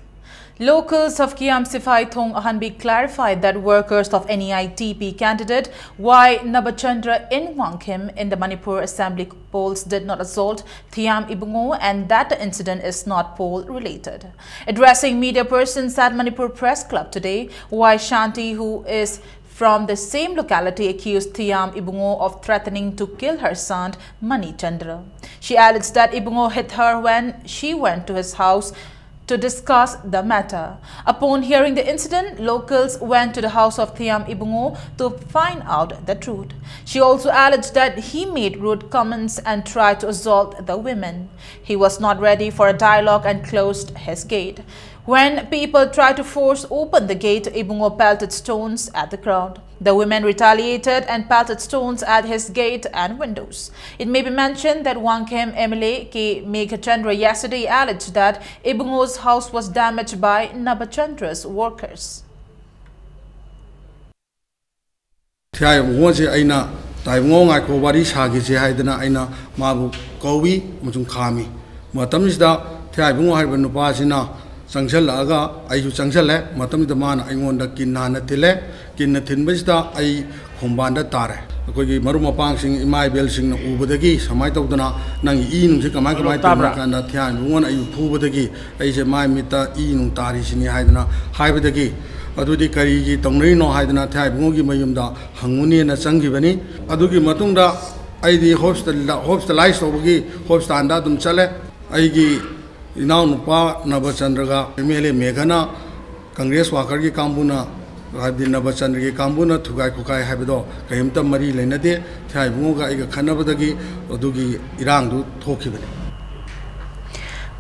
Locals of Kiam Sifai Thong Ahanbi clarified that workers of N E I T P candidate Y Nabachandra Inwangkhim in the Manipur Assembly polls did not assault Thiam Ibungo and that the incident is not poll related. Addressing media persons at Manipur Press Club today, Y Shanti, who is from the same locality, accused Thiam Ibungo of threatening to kill her son Mani Chandra. She alleged that Ibungo hit her when she went to his house to discuss the matter. Upon hearing the incident, locals went to the house of Thiam Ibungo to find out the truth. She also alleged that he made rude comments and tried to assault the women. He was not ready for a dialogue and closed his gate. When people tried to force open the gate, Ibungo pelted stones at the crowd. The women retaliated and pelted stones at his gate and windows. It may be mentioned that Wangkhem M L A K Meghachandra yesterday alleged that Ibungo's house was damaged by Nabachandra's workers. ꯊꯤꯌꯥꯏ ꯏꯕꯨꯡꯉꯣꯁꯦ ꯑꯩꯅ, "ꯇꯥꯏꯕꯨꯡꯉꯣ, ꯉꯥꯏꯈꯣ, ꯋꯥꯔꯤ ꯁꯥꯈꯤꯁꯦ" ꯍꯥꯏꯗꯅ ꯑꯩꯅ ꯃꯥꯕꯨ ꯀꯧꯏ ꯑꯃꯁꯨꯡ ꯈꯥꯝꯃꯤ꯫ ꯃꯇꯝꯁꯤꯗ ꯊꯤꯌꯥꯏ ꯏꯕꯨꯡꯉꯣ ꯍꯥꯏꯔꯤꯕ ꯅꯨꯄꯥꯁꯤꯅ ꯆꯪꯁꯤꯜꯂꯛꯑꯒ ꯑꯩꯁꯨ ꯆꯪꯁꯤꯜꯂꯦ꯫ ꯃꯇꯝꯗꯨꯗ ꯃꯥꯅ ꯑꯩꯉꯣꯟꯗ ꯀꯤꯟ ꯍꯥꯟꯅ ꯊꯤꯜꯂꯦ꯫ ꯀꯤꯟꯅ ꯊꯤꯟꯕꯁꯤꯗ ꯑꯩ ꯈꯣꯡꯕꯥꯟꯗ ꯇꯥꯔꯦ꯫ ꯑꯩꯈꯣꯏꯒꯤ ꯃꯔꯨꯞ ꯃꯄꯥꯡꯁꯤꯡ, ꯏꯃꯥ ꯏꯕꯦꯜꯁꯤꯡꯅ ꯎꯕꯗꯒꯤ ꯁꯨꯃꯥꯏꯅ ꯇꯧꯗꯅ, "ꯅꯪꯒꯤ ꯏ ꯅꯨꯡꯁꯤ ꯀꯃꯥꯏ ꯀꯃꯥꯏꯅ ꯇꯧꯔꯤꯅꯣ?" ꯍꯥꯏ ꯀꯥꯟꯗ ꯊꯤꯌꯥꯏ ꯏꯕꯨꯡꯉꯣꯅ ꯑꯩꯕꯨ ꯐꯨꯕꯗꯒꯤ ꯑꯩꯁꯦ ꯃꯥꯏ ꯃꯤꯠꯇ ꯏ ꯅꯨꯡ ꯇꯥꯔꯤꯁꯤꯅꯤ ꯍꯥꯏꯗꯅ ꯍꯥꯏꯕꯗꯒꯤ, "ꯑꯗꯨꯗꯤ ꯀꯔꯤꯒꯤ ꯇꯧꯅꯔꯤꯅꯣ?" ꯍꯥꯏꯗꯅ ꯊꯤꯌꯥꯏ ꯏꯕꯨꯡꯉꯣꯒꯤ ꯃꯌꯨꯝꯗ ꯍꯪꯉꯨꯅꯦꯅ ꯆꯪꯈꯤꯕꯅꯤ꯫ ꯑꯗꯨꯒꯤ ꯃꯇꯨꯡꯗ ꯑꯩꯗꯤ ꯍꯣꯁꯄꯤꯇꯥꯜꯗ, ꯍꯣꯁꯄꯤꯇꯥꯂꯥꯏꯁ ꯇꯧꯕꯒꯤ ꯍꯣꯁꯄꯤꯇꯥꯜꯗ ꯑꯗꯨꯝ ꯆꯠꯂꯦ꯫ ꯑꯩꯒꯤ ꯏꯅꯥꯎꯅꯨꯄꯥ ꯅꯕꯆꯟꯗ꯭ꯔꯒ ꯑꯦꯝ ꯑꯦꯜ ꯑꯦ ꯃꯦꯘꯅ ꯀꯪꯒ꯭ꯔꯦꯁ ꯋꯥꯀꯔꯒꯤ ꯀꯥꯡꯕꯨꯅ, ꯍꯥꯏꯕꯗꯤ ꯅꯕꯆꯟꯗ꯭ꯔꯒꯤ ꯀꯥꯡꯕꯨꯅ ꯊꯨꯒꯥꯏ ꯈꯣꯀꯥꯏ ꯍꯥꯏꯕꯗꯣ ꯀꯔꯤꯝꯇ ꯃꯔꯤ ꯂꯩꯅꯗꯦ꯫ ꯊꯤꯌꯥꯏ ꯏꯕꯨꯡꯉꯣꯒ ꯑꯩꯒ ꯈꯠꯅꯕꯗꯒꯤ ꯑꯗꯨꯒꯤ ꯏꯔꯥꯡꯗꯨ ꯊꯣꯛꯈꯤꯕꯅꯤ꯫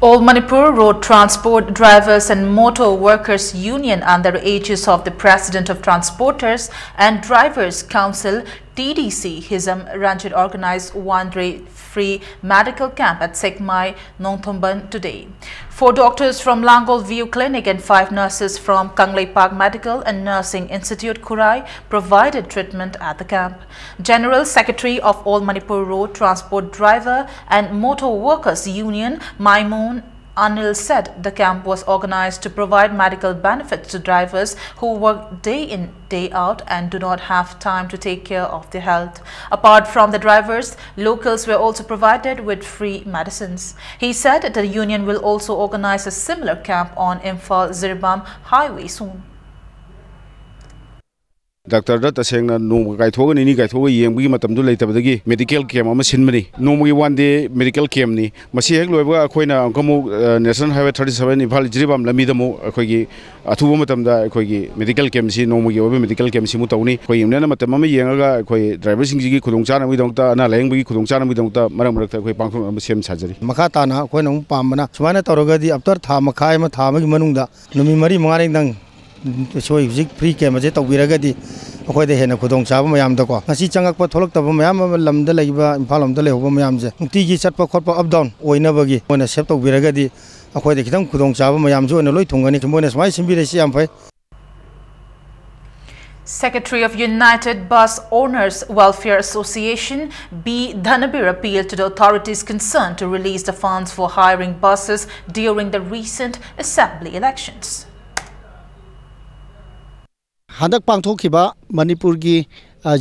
All Manipur Road Transport Drivers and Motor Workers Union, under the aegis of the President of Transporters and Drivers Council, T D C, Hizam Ranjit, organized one-day free medical camp at Sekmai, Nongthombon today. Four doctors from Langol View Clinic and five nurses from Kangleipak Medical and Nursing Institute, Khurai, provided treatment at the camp. General Secretary of All Manipur Road Transport Driver and Motor Workers Union, Maimun Anil, said the camp was organized to provide medical benefits to drivers who work day in, day out and do not have time to take care of their health. Apart from the drivers, locals were also provided with free medicines. He said the union will also organize a similar camp on Imphal Jiribam Highway soon. ꯗꯥꯛꯇꯔꯗ ꯇꯁꯦꯡꯅ ꯅꯣꯡꯃ ꯀꯥꯏꯊꯣꯛꯑꯒ, ꯅꯤꯅꯤ ꯀꯥꯏꯊꯣꯛꯑꯒ ꯌꯦꯡꯕꯒꯤ ꯃꯇꯝꯗꯨ ꯂꯩꯇꯕꯗꯒꯤ medical camp ꯑꯃ ꯁꯤꯟꯕꯅꯤ꯫ ꯅꯣꯡꯃꯒꯤ one day medical campꯅꯤ꯫ ꯃꯁꯤ ꯍꯦꯛ ꯂꯣꯏꯕꯒ ꯑꯩꯈꯣꯏꯅ ꯑꯃꯨꯛꯀ ꯑꯃꯨꯛ, ꯑ, National Highway thirty seven Imphal Jiribam ꯂꯝꯕꯤꯗ ꯑꯃꯨꯛ ꯑꯩꯈꯣꯏꯒꯤ ꯑꯊꯨꯕ ꯃꯇꯝꯗ ꯑꯩꯈꯣꯏꯒꯤ medical campꯁꯤ, ꯅꯣꯡꯃꯒꯤ ꯑꯣꯏꯕ medical campꯁꯤ ꯑꯃꯨꯛ ꯇꯧꯅꯤ꯫ ꯑꯩꯈꯣꯏ unionꯅ ꯃꯇꯝ ꯑꯃ ꯌꯦꯡꯉꯒ ꯑꯩꯈꯣꯏ driverꯁꯤꯡꯁꯤꯒꯤ ꯈꯨꯗꯣꯡꯆꯥꯅꯕꯒꯤꯗꯃꯛꯇ, ꯑꯅꯥ ꯂꯥꯌꯦꯡꯕꯒꯤ ꯈꯨꯗꯣꯡꯆꯥꯅꯕꯒꯤꯗꯃꯛꯇ ꯃꯔꯛ ꯃꯔꯛꯇ ꯑꯩꯈꯣꯏ ꯄꯥꯡꯊꯣꯛꯅꯕ ꯁꯦꯝ ꯁꯥꯖꯔꯤ꯫ ꯃꯈꯥ ꯇꯥꯅ ꯑꯩꯈꯣꯏꯅ ꯑꯃꯨꯛ ꯄꯥꯝꯕꯅ, ꯁꯨꯃꯥꯏꯅ ꯇꯧꯔꯒꯗꯤ after ꯊꯥ ꯃꯈꯥꯏ ꯑꯃ, ꯊꯥ ꯑꯃꯒꯤ ꯃꯅꯨꯡꯗ ꯅꯨꯃꯤꯠ ꯃꯔꯤ ꯃꯉꯥꯅꯤꯗꯪ ꯑꯩꯈꯣꯏ ꯍꯧꯖꯤꯛ free camp ꯑꯁꯦ ꯇꯧꯕꯤꯔꯒꯗꯤ ꯑꯩꯈꯣꯏꯗ ꯍꯦꯟꯅ ꯈꯨꯗꯣꯡꯆꯥꯕ ꯃꯌꯥꯝꯗꯀꯣ, ꯉꯁꯤ ꯆꯪꯉꯛꯄ ꯊꯣꯛꯂꯛꯇꯕ ꯃꯌꯥꯝ ꯑꯃ, ꯂꯝꯗ ꯂꯩꯕ, ꯏꯝꯐꯥꯜ ꯂꯣꯝꯗ ꯂꯩꯍꯧꯕ ꯃꯌꯥꯝꯁꯦ ꯅꯨꯡꯇꯤꯒꯤ ꯆꯠꯄ ꯈꯣꯠꯄ, ꯑꯞ ꯗꯥꯎꯟ ꯑꯣꯏꯅꯕꯒꯤ ꯃꯣꯏꯅ ꯁꯦꯞ ꯇꯧꯕꯤꯔꯒꯗꯤ ꯑꯩꯈꯣꯏꯗ ꯈꯤꯇꯪ ꯈꯨꯗꯣꯡꯆꯥꯕ ꯃꯌꯥꯝꯁꯨ ꯑꯣꯏꯅ ꯂꯣꯏ ꯊꯨꯡꯒꯅꯤ꯫ ꯃꯣꯏꯅ ꯁꯨꯃꯥꯏꯅ ꯁꯤꯟꯕꯤꯔꯛꯏꯁꯤ ꯌꯥꯝ ꯐꯩ꯫ Secretary of United Bus Owners Welfare Association, B Dhanabir, appealed to the authorities concerned to release the funds for hiring buses during the recent assembly elections. ꯍꯟꯗꯛ ꯄꯥꯡꯊꯣꯛꯈꯤꯕ ꯃꯅꯤꯄꯨꯔꯒꯤ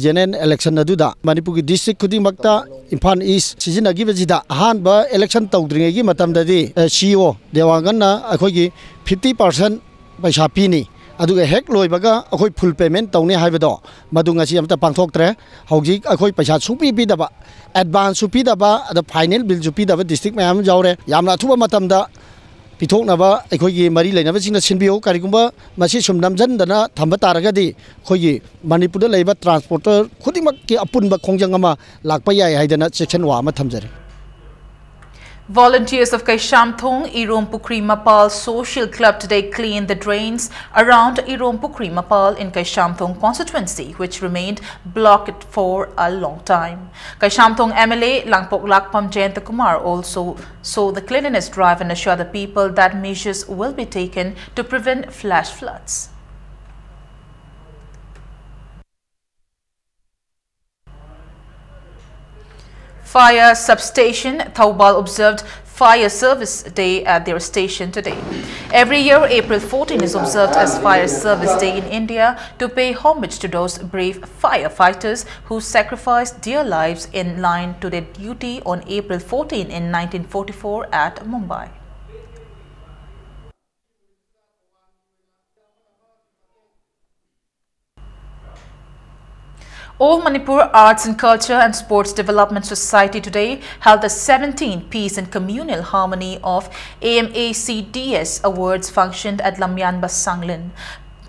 ꯖꯦꯅꯦꯔꯦꯜ ꯏꯂꯦꯛꯁꯟ ꯑꯗꯨꯗ ꯃꯅꯤꯄꯨꯔꯒꯤ ꯗꯤꯁꯇ꯭ꯔꯤꯛ ꯈꯨꯗꯤꯡꯃꯛꯇ ꯏꯝꯐꯥꯜ ꯏꯁ ꯁꯤꯖꯤꯟꯅꯈꯤꯕꯁꯤꯗ ꯑꯍꯥꯟꯕ ꯏꯂꯦꯛꯁꯟ ꯇꯧꯗ꯭ꯔꯤꯉꯩꯒꯤ ꯃꯇꯝꯗꯗꯤ ꯁꯤ ꯏ ꯑꯣ ꯗꯦꯋꯥꯡꯒꯟꯅ ꯑꯩꯈꯣꯏꯒꯤ ꯐꯤꯐꯇꯤ ꯄꯥꯔꯁꯦꯟ ꯄꯩꯁꯥ ꯄꯤꯅꯤ, ꯑꯗꯨꯒ ꯍꯦꯛ ꯂꯣꯏꯕꯒ ꯑꯩꯈꯣꯏ ꯐꯨꯜ ꯄꯦꯃꯦꯟ ꯇꯧꯅꯤ ꯍꯥꯏꯕꯗꯣ, ꯃꯗꯨ ꯉꯁꯤ ꯑꯃꯇ ꯄꯥꯡꯊꯣꯛꯇ꯭ꯔꯦ꯫ ꯍꯧꯖꯤꯛ ꯑꯩꯈꯣꯏ ꯄꯩꯁꯥ ꯁꯨꯡꯄꯤ ꯄꯤꯗꯕ, ꯑꯦꯗꯚꯥꯟꯁꯁꯨ ꯄꯤꯗꯕ, ꯑꯗ ꯐꯥꯏꯅꯦꯜ ꯕꯤꯜꯁꯨ ꯄꯤꯗꯕ ꯗꯤꯁꯇ꯭ꯔꯤꯛ ꯃꯌꯥꯝ ꯑꯃ ꯌꯥꯎꯔꯦ꯫ ꯌꯥꯝꯅ ꯑꯊꯨꯕ ꯃꯇꯝꯗ ꯄꯤꯊꯣꯛꯅꯕ ꯑꯩꯈꯣꯏꯒꯤ ꯃꯔꯤ ꯂꯩꯅꯕꯁꯤꯡꯅ ꯁꯤꯟꯕꯤꯌꯨ꯫ ꯀꯔꯤꯒꯨꯝꯕ ꯃꯁꯤ ꯁꯨꯝ ꯅꯝꯁꯤꯟꯗꯅ ꯊꯝꯕ ꯇꯥꯔꯒꯗꯤ ꯑꯩꯈꯣꯏꯒꯤ ꯃꯅꯤꯄꯨꯔꯗ ꯂꯩꯕ ꯇ꯭ꯔꯥꯟꯁꯄꯣꯔꯇꯔ ꯈꯨꯗꯤꯡꯃꯛꯀꯤ ꯑꯄꯨꯟꯕ ꯈꯣꯡꯖꯪ ꯑꯃ ꯂꯥꯛꯄ ꯌꯥꯏ ꯍꯥꯏꯗꯅ ꯆꯦꯛꯁꯤꯟꯋꯥ ꯑꯃ ꯊꯝꯖꯔꯤ꯫ Volunteers of Kaishamthong Irompukhri Mapal Social Club today cleaned the drains around Irompukhri Mapal in Kaishamthong constituency, which remained blocked for a long time. Kaishamthong M L A Langpoklakpam Jayantakumar also saw the cleanliness drive and assured the people that measures will be taken to prevent flash floods. Fire Substation, Thoubal observed Fire Service Day at their station today. Every year, April fourteen is observed as Fire Service Day in India to pay homage to those brave firefighters who sacrificed their lives in line to their duty on April fourteen in nineteen forty-four at Mumbai. All Manipur Arts and Culture and Sports Development Society today held the seventeenth Peace and Communal Harmony of A M A C D S Awards function at Lamyanba Sanglen.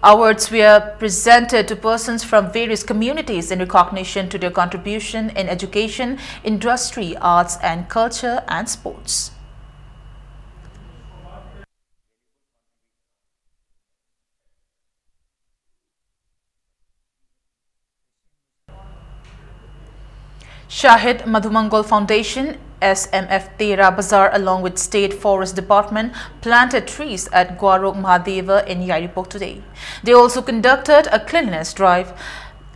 Awards were presented to persons from various communities in recognition to their contribution in education, industry, arts and culture, and sports. Shahid Madhumangal Foundation, S M F Tera Bazar, along with State Forest Department, planted trees at Gwarok Mahadeva in Yairipok today. They also conducted a cleanliness drive.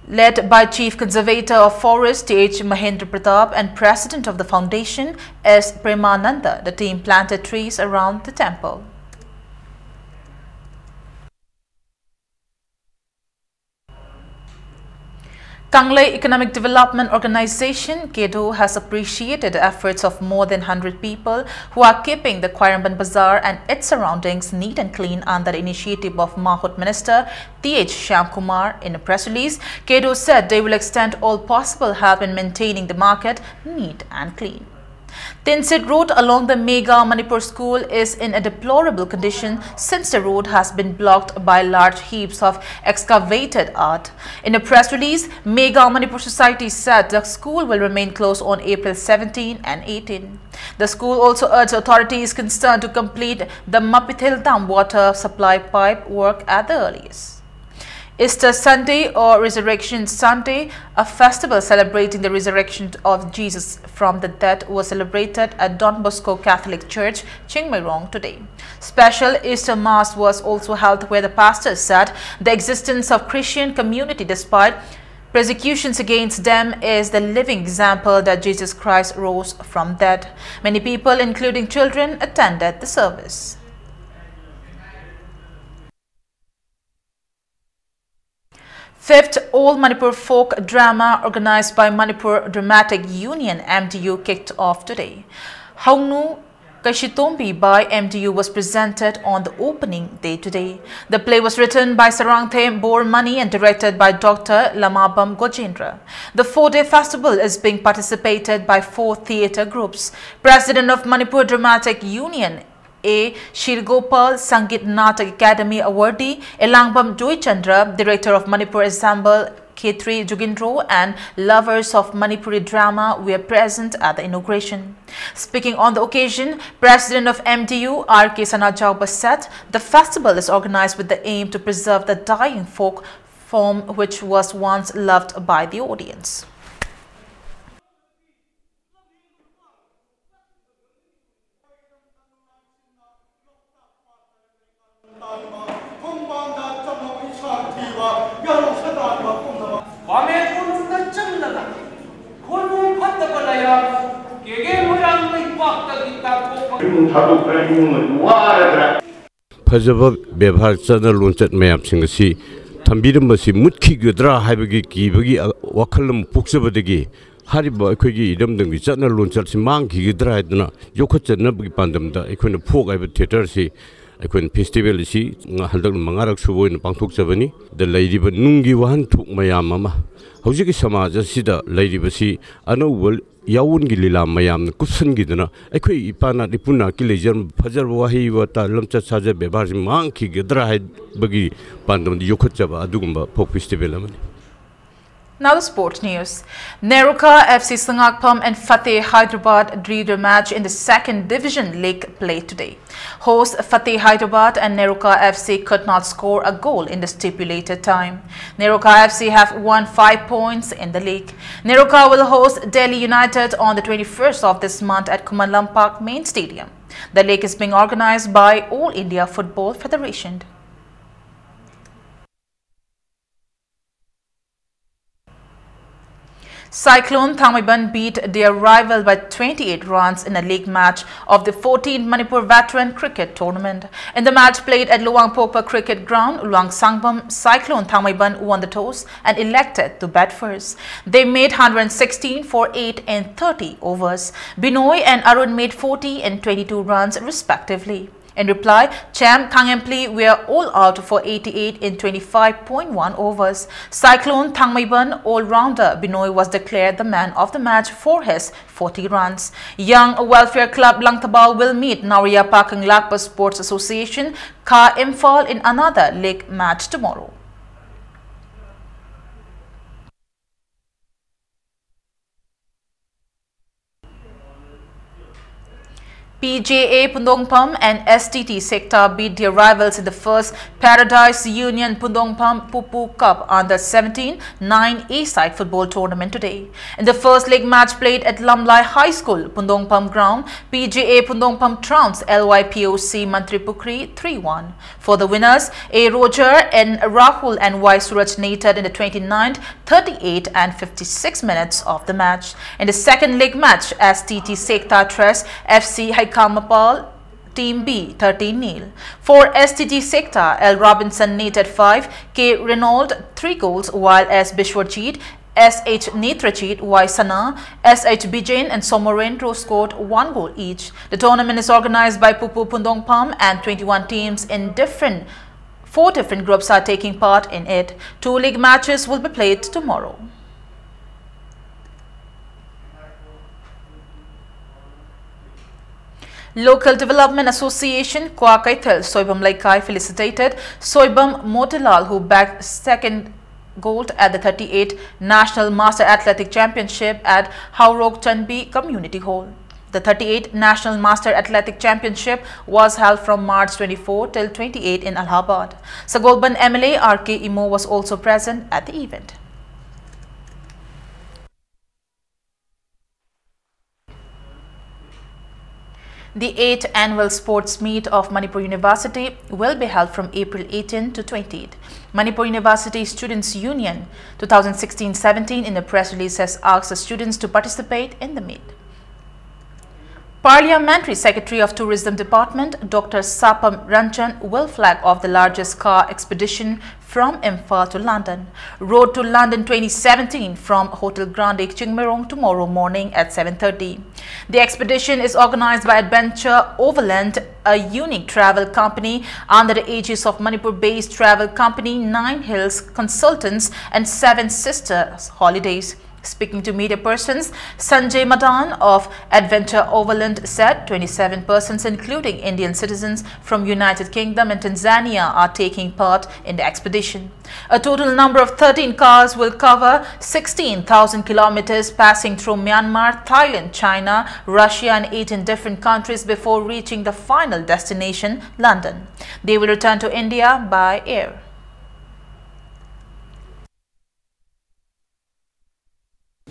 Led by Chief Conservator of Forest Th Mahendra Pratap and President of the Foundation S Premananda, the team planted trees around the temple. Kanglei Economic Development Organization, KEDO, has appreciated the efforts of more than one hundred people who are keeping the Khwairamband Bazar and its surroundings neat and clean under the initiative of Mahut Minister Th Shyamkumar. In a press release, KEDO said they will extend all possible help in maintaining the market neat and clean. Thinsit Road along the Mega Manipur School is in a deplorable condition since the road has been blocked by large heaps of excavated earth. In a press release, Mega Manipur Society said the school will remain closed on April seventeen and eighteen. The school also urged authorities concerned to complete the Mapithel Dam water supply pipe work at the earliest. Easter Sunday or Resurrection Sunday, a festival celebrating the resurrection of Jesus from the dead, was celebrated at Don Bosco Catholic Church, Chingmeirong today. Special Easter Mass was also held where the pastor said the existence of Christian community despite persecutions against them is the living example that Jesus Christ rose from dead. Many people, including children, attended the service. Fifth All Manipur Folk Drama, organized by Manipur Dramatic Union, M D U, kicked off today. Haungnu Kaishitombi by M D U was presented on the opening day today. The play was written by Sarangthe Bormani and directed by Doctor Lamabam Gojendra. The four-day festival is being participated by four theatre groups. President of Manipur Dramatic Union, A Shirgopal, Sangeet Natak Academy awardee Elangbam Joychandra, director of Manipur Ensemble Khetri Jugindro, and lovers of Manipuri drama were present at the inauguration. Speaking on the occasion, President of M D U, R K Sanajaoba, said the festival is organized with the aim to preserve the dying folk form which was once loved by the audience. ꯊꯥꯗꯣꯛꯈ꯭ꯔ ꯏꯃꯨꯡ ꯑꯗꯨ ꯋꯥꯔꯗ꯭ꯔꯥ? ꯐꯖꯕ ꯕꯦꯕꯥꯔ, ꯆꯠꯅ ꯂꯣꯟꯆꯠ ꯃꯌꯥꯝꯁꯤꯡ ꯑꯁꯤ ꯊꯝꯕꯤꯔꯝꯕꯁꯤ ꯃꯨꯠꯈꯤꯒꯗ꯭ꯔꯥ ꯍꯥꯏꯕꯒꯤ ꯀꯤꯕꯒꯤ ꯋꯥꯈꯜ ꯑꯃ ꯄꯣꯛꯆꯕꯗꯒꯤ ꯍꯥꯏꯔꯤꯕ ꯑꯩꯈꯣꯏꯒꯤ ꯏꯔꯝꯗꯝꯒꯤ ꯆꯠꯅ ꯂꯣꯟꯆꯠꯁꯤ ꯃꯥꯡꯈꯤꯒꯗ꯭ꯔꯥ ꯍꯥꯏꯗꯅ ꯌꯣꯛꯈꯠꯆꯅꯕꯒꯤ ꯄꯥꯟꯗꯝꯗ ꯑꯩꯈꯣꯏꯅ ꯐꯣꯛ ꯍꯥꯏꯕ ꯊꯤꯌꯦꯇꯔꯁꯤ ꯑꯩꯈꯣꯏꯅ ꯐꯦꯁꯇꯤꯚꯦꯜ ꯑꯁꯤ ꯉ-, ꯍꯟꯗꯛꯅ ꯃꯉꯥꯔꯛ ꯁꯨꯕ ꯑꯣꯏꯅ ꯄꯥꯡꯊꯣꯛꯆꯕꯅꯤ꯫ ꯗ ꯂꯩꯔꯤꯕ ꯅꯨꯡꯒꯤ ꯋꯥꯍꯟꯊꯣꯛ ꯃꯌꯥꯝ ꯑꯃ, ꯍꯧꯖꯤꯛꯀꯤ ꯁꯃꯥꯖ ꯑꯁꯤꯗ ꯂꯩꯔꯤꯕꯁꯤ ꯑꯅꯧꯕ ꯌꯥꯑꯣꯟꯒꯤ ꯂꯤꯂꯥ ꯃꯌꯥꯝꯅ ꯀꯨꯞꯁꯟꯈꯤꯗꯅ ꯑꯩꯈꯣꯏ ꯏꯄꯥꯅꯥꯠ ꯏꯄꯨꯅꯥꯠꯀꯤ ꯂꯩꯖꯔꯝꯕ ꯐꯖꯔꯕ ꯋꯥꯍꯩ ꯋꯥꯇꯥ, ꯂꯝꯆꯠ ꯁꯥꯖꯠ ꯕꯦꯕꯥꯔꯁꯤ ꯃꯥꯡꯈꯤꯒꯗ꯭ꯔꯥ ꯍꯥꯏꯕꯒꯤ ꯄꯥꯟꯗꯝꯗ ꯌꯣꯛꯈꯠꯆꯕ ꯑꯗꯨꯒꯨꯝꯕ ꯐꯣꯛ ꯐꯦꯁꯇꯤꯚꯦꯜ ꯑꯃꯅꯤ꯫ Now the sport news. Neroka F C Sangakpham and Fateh Hyderabad drew their match in the second division league play today. Host Fateh Hyderabad and Neroka F C could not score a goal in the stipulated time. Neroka F C have won five points in the league. Neroka will host Delhi United on the twenty-first of this month at Khuman Lampak Main Stadium. The league is being organized by All India Football Federation. Cyclone Thangmeiban beat their rival by twenty-eight runs in a league match of the fourteenth Manipur Veteran Cricket Tournament. In the match played at Luang Phokpa Cricket Ground, Luang Sangbam, Cyclone Thangmeiban won the toss and elected to bat first. They made one hundred sixteen for eight and thirty overs. Binoy and Arun made forty and twenty-two runs respectively. In reply, Cham Thangempli were all out for eighty-eight in twenty-five point one overs. Cyclone Thangmeiban all-rounder Binoy was declared the man of the match for his forty runs. Young Welfare Club Langtabal will meet Naoriya Pakhang Lakpa Sports Association, Kha Imphal, in another league match tomorrow. P J A Pundongpham and S T T Sekta beat their rivals in the first Paradise Union Pundongpham Pupu Cup under seventeen nine A side football tournament today. In the first leg match played at Lamlai High School, Pundongpham ground, P J A Pundongpham trounced L Y P O C Mantripukhri three one. For the winners, A Roger, N Rahul and Y Suraj netted in the twenty-ninth, thirty-eight and fifty-six minutes of the match. In the second leg match, S T T Sekta trounced F C Khamapal, Team B, thirteen nil. For S T G Sekta, L Robinson netted five, K Renault three goals, while S Bishwajit, S H Netrajit, Y Sana, S H Bijayan and Somorendro scored one goal each. The tournament is organized by Pupu Pundongpam and twenty-one teams in different, four different groups are taking part in it. Two league matches will be played tomorrow. Local Development Association, Kwakeithel, Soibam Leikai felicitated Soibam Motilal, who bagged second gold at the thirty-eighth National Master Athletic Championship at Haurok Chanbi Community Hall. The thirty-eighth National Master Athletic Championship was held from March twenty-four till twenty-eight in Allahabad. Sagolband M L A R K Imo was also present at the event. The eighth annual sports meet of Manipur University will be held from April eighteen to twenty-eight. Manipur University Students Union two thousand sixteen seventeen, in a press release, has asked the students to participate in the meet. Parliamentary Secretary of Tourism Department, Doctor Sapam Ranjan, will flag off the largest car expedition from Imphal to London. Road to London twenty seventeen from Hotel Grande Chingmeirong tomorrow morning at seven thirty. The expedition is organized by Adventure Overland, a unique travel company under the aegis of Manipur-based travel company Nine Hills Consultants and Seven Sisters Holidays. Speaking to media persons, Sanjay Madan of Adventure Overland said twenty-seven persons, including Indian citizens from United Kingdom and Tanzania, are taking part in the expedition. A total number of thirteen cars will cover sixteen thousand kilometers, passing through Myanmar, Thailand, China, Russia, and eighteen different countries before reaching the final destination, London. They will return to India by air.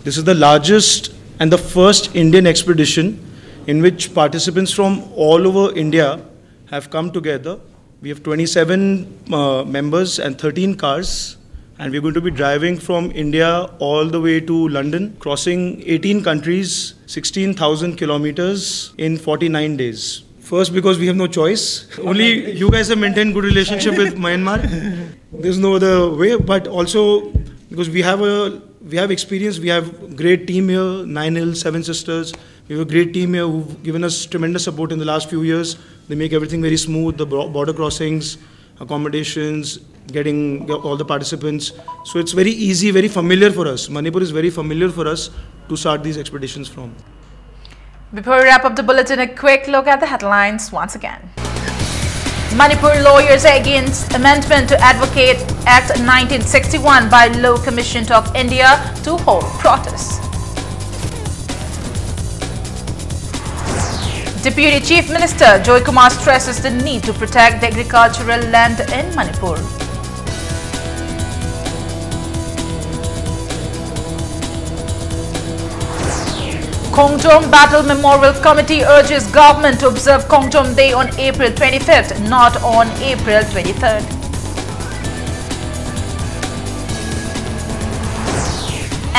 This is the largest and the first Indian expedition in which participants from all over India have come together. We have twenty-seven uh, members and thirteen cars, And we're going to be driving from India all the way to London, crossing eighteen countries, sixteen thousand kilometers in forty-nine days. First, because we have no choice. Only you guys have maintained good relationship with Myanmar. There's no other way. But also because we have a we have experience. We have great team here, Nine Hills, Seven Sisters. We have a great team here who've given us tremendous support in the last few years. They make everything very smooth. The bro- border crossings, accommodations, getting all the participants. So it's very easy, very familiar for us. Manipur is very familiar for us to start these expeditions from. Before we wrap up the bulletin, a quick look at the headlines once again. Manipur lawyers against amendment to Advocate Act nineteen sixty-one by Law Commission of India to hold protests. Deputy Chief Minister Joy Kumar stresses the need to protect the agricultural land in Manipur. Khongjom Battle Memorial Committee urges government to observe Khongjom Day on April twenty-fifth, not on April twenty-third.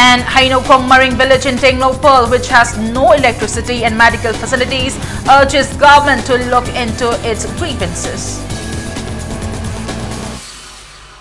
And Hainokhong Maring village in Tengnoupal, which has no electricity and medical facilities, urges government to look into its grievances.